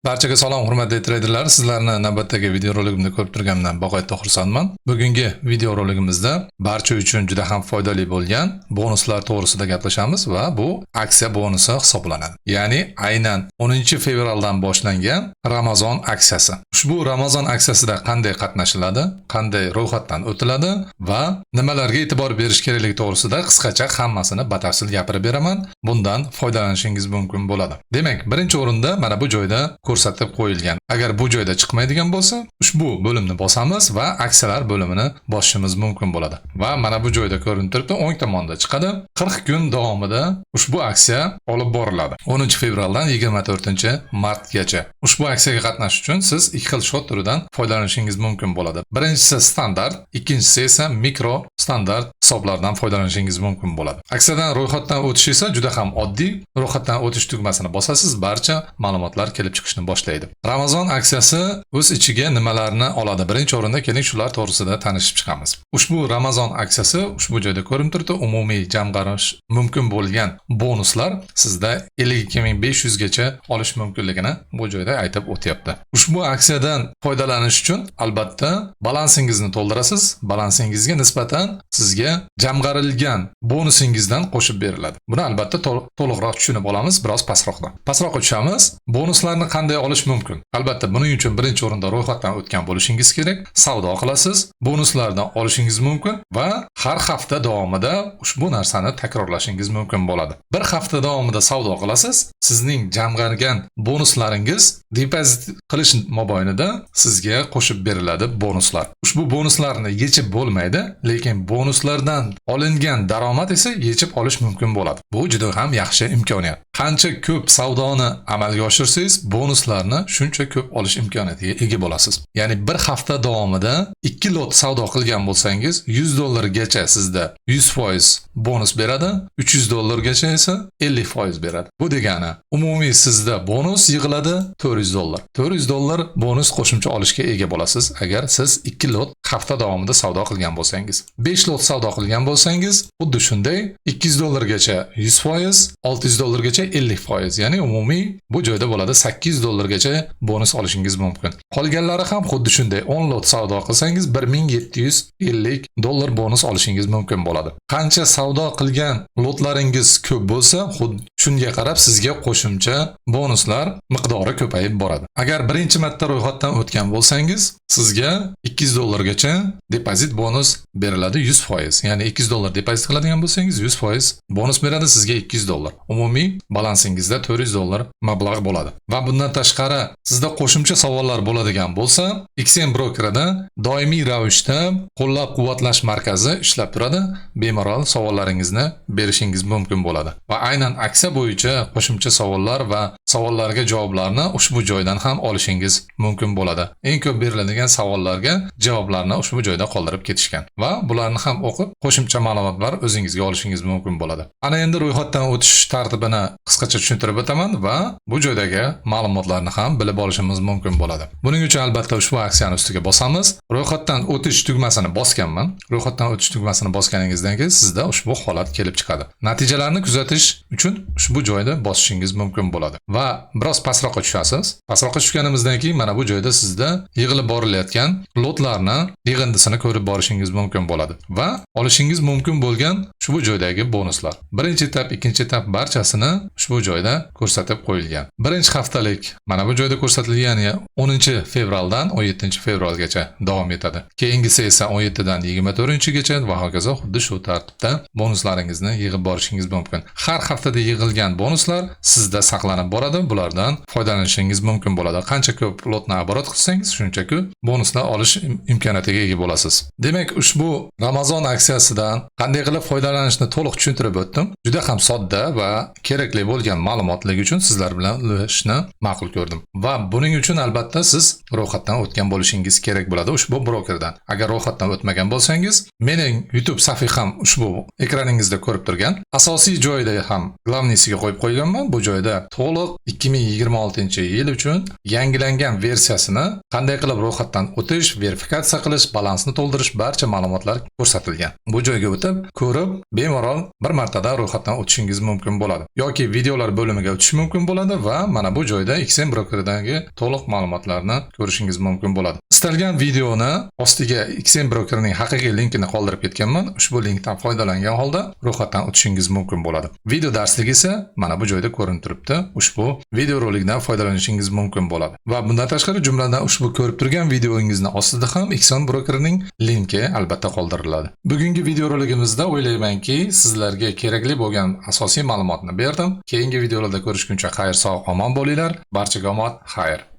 Barchaga salom, hurmatli treyderlar. Sizlarni navbatdagi videoroligimda ko'rib turganimdan bag'oyatda xursandman. Bugungi videoroligimizda barcha uchun juda ham foydali bo'lgan bonuslar to'g'risida gaplashamiz va bu aksiya bonusi hisoblanadi. Ya'ni aynan 10 fevraldan boshlangan Ramazon aksiyasi. Ushbu Ramazon aksiyasida qanday qatnashiladi, qanday ro'yxatdan o'tiladi va nimalarga e'tibor berish kerakligi to'g'risida qisqacha hammasini batafsil gapirib beraman. Bundan foydalanishingiz mumkin bo'ladi. Demak, birinchi o'rinda mana bu joyda ko'rsatib qo'yilgan. Agar bu joyda chiqmaydigan bo'lsa, ushbu bo'limni bosamiz va aksiyalar bo'limini bosishimiz mumkin bo'ladi. Va mana bu joyda ko'rinib turibdi, o'ng tomonda chiqadi. 40 kun davomida ushbu aksiya olib boriladi. 10 fevraldan 24 martgacha. Ushbu aksiyaga qatnashish uchun siz ikki xil счёт turidan foydalanishingiz mumkin bo'ladi. Birinchisi standart, ikkinchisi esa mikro standart hisoblardan foydalanishingiz mumkin bo'ladi. Aksiyadan ro'yxatdan o'tish esa juda ham oddiy. Ro'yxatdan o'tish tugmasini bosasiz, barcha ma'lumotlar kelib chiqishni boshlaydi. Ramazon aksiyasi o'z ichiga nimalarni oladi? Birinchi o'rinda keling, shular to'g'risida tanishib chiqamiz. Ushbu Ramazon aksiyasi ushbu joyda ko'rinib turibdi. Umumiy jamg'arish mumkin bo'lgan bonuslar sizda 52 500 gacha olish mumkinligini bu joyda aytib o'tyapti. Ushbu aksiyadan foydalanish uchun albatta balansingizni to'ldirasiz. Balansingizga nisbatan sizga jamg'arilgan bonusingizdan qo'shib beriladi. Buni albatta to'liqroq tushunib olamiz biroz pastroqda. Pastroqqa tushamiz. Bonuslarni qanday olish mumkin? Albatta, buning uchun birinchi o'rinda ro'yxatdan o'tgan bo'lishingiz kerak. Savdo qilasiz, bonuslardan olishingiz mumkin va har hafta davomida ushbu narsani takrorlashingiz mumkin bo'ladi. Bir hafta davomida savdo qilasiz, sizning jamg'argan bonuslaringiz depozit qilish mobaynida sizga qo'shib beriladi bonuslar. Ushbu bonuslarni yechib bo'lmaydi, lekin bonuslardan olingan daromad esa yechib olish mumkin bo'ladi. Bu juda ham yaxshi imkoniyat. Qancha ko'p savdoni amalga oshirsangiz, bonuslarni shuncha ko'p olish imkoniyatiga ega bo'lasiz. Ya'ni bir hafta davomida 2 lot savdo qilgan bo'lsangiz, 100 dollargacha sizda 100% bonus beradi, 300 dollargacha esa 50% beradi. Bu degani umumiy sizda bonus yig'iladi 400 dollar. 400 dollar bonus qo'shimcha olishga ega bo'lasiz, agar siz 2 lot hafta davomida savdo qilgan bo'lsangiz. 5 lot savdo qilgan bo'lsangiz, xuddi shunday 200 dollargacha 100%, 600 dollargacha 50%, ya'ni umumiy bu joyda bo'ladi 800 dollargacha bonus olishingiz mumkin. Qolganlari ham xuddi shunday 10 lot savdo qilsangiz, 1750 dollar bonus olishingiz mumkin bo'ladi. Qancha savdo qilgan lotlaringiz ko'p bo'lsa, xuddi shunga qarab sizga qo'shimcha bonuslar miqdori ko'payib boradi. Agar birinchi marta ro'yxatdan o'tgan bo'lsangiz, sizga 200 dollargacha depozit bonus beriladi 100%. Ya'ni 200 dollar depozit qiladigan bo'lsangiz, 100% bonus beradi sizga 200 dollar. Umumiy balansingizda 400 dollar mablag' bo'ladi. Va bundan tashqari sizda qo'shimcha savollar bo'ladigan bo'lsa, XM brokerida doimiy ravishda qo'llab-quvvatlash markazi ishlab turadi. Bemalol savollaringizni berishingiz mumkin bo'ladi. Va aynan aksiya bo'yicha qo'shimcha savollar va savollarga javoblarni ushbu joydan ham olishingiz mumkin bo'ladi. Eng ko'p beriladigan savollarga javoblarni ushbu joyda qoldirib ketishgan va bularni ham o'qib, qo'shimcha ma'lumotlar o'zingizga olishingiz mumkin bo'ladi. Ana endi ro'yxatdan o'tish tartibini qisqacha tushuntirib o'taman va bu joydagi ma'lumotlarni ham bilib olishimiz mumkin bo'ladi. Buning uchun albatta ushbu aksiyani ustiga bosamiz. Ro'yxatdan o'tish tugmasini bosganman. Ro'yxatdan o'tish tugmasini bosganingizdan keyin sizda ushbu holat kelib chiqadi. Natijalarni kuzatish uchun ushbu joyda bosishingiz mumkin bo'ladi. Va biroz pastroqqa tushasiz. Pastroqqa tushganimizdan keyin mana bu joyda sizda yig'ilib borilayotgan lotlarni yig'indisini ko'rib borishingiz mumkin bo'ladi va olishingiz mumkin bo'lgan ushbu joydagi bonuslar. Birinchi etap, ikkinchi etap, barchasini ushbu joyda ko'rsatib qo'yilgan. Birinchi haftalik mana bu joyda ko'rsatilgan, 10 fevraldan 17 fevralgacha davom etadi. Keyingisi esa 17 dan 24gacha va hokazo, xuddi shu tartibda bonuslaringizni yig'ib borishingiz mumkin. Har haftada yig'ilgan bonuslar sizda saqlanib boradi, bulardan foydalanishingiz mumkin bo'ladi. Qancha ko'p lotni оборот qilsangiz, shuncha ko'p bonuslar olish imkoniyatiga ega bo'lasiz. Demak, ushbu Ramazon aksiyasidan qanday qilib foydalanishni to'liq tushuntirib o'tdim. Juda ham sodda va kerakli bo'lgan ma'lumotligi uchun sizlar bilan ulashishni ma'qul ko'rdim. Va buning uchun albatta siz ro'yxatdan o'tgan bo'lishingiz kerak bo'ladi ushbu brokerdan. Agar ro'yxatdan o'tmagan bo'lsangiz, mening YouTube sahifam ushbu ekraningizda ko'rib turgan asosiy joyda ham, главный Описание siga qo'yib qo'yganman. Bu joyda to'liq 2026-yil uchun yangilangan versiyasini qanday qilib ro'yxatdan o'tish, verifikatsiya qilish, balansni to'ldirish, barcha ma'lumotlar ko'rsatilgan. Bu joyga o'tib, ko'rib, bemalol bir martada ro'yxatdan o'tishingiz mumkin bo'ladi. Yoki videolar bo'limiga o'tish mumkin bo'ladi va mana bu joyda XM brokeridagi to'liq ma'lumotlarni ko'rishingiz mumkin bo'ladi. Istalgan videoni ostiga XM brokerining haqiqiy linkini qoldirib ketganman. Ushbu linkdan foydalangan holda ro'yxatdan o'tishingiz mumkin bo'ladi. Video darslik esa mana bu joyda ko'rinib turibdi. Ushbu videorolikdan foydalanishingiz mumkin bo'ladi. Va bundan tashqari, jumladan, ushbu ko'rib turgan videongizni ostida ham XM brokerining linki albatta qoldiriladi. Bugungi videoroligimizda, o'ylaymanki, sizlarga kerakli bo'lgan asosiy ma'lumotni berdim. Keyingi videolarda ko'rishguncha xayr, sog' omon bo'linglar. Barchaga omad, xayr.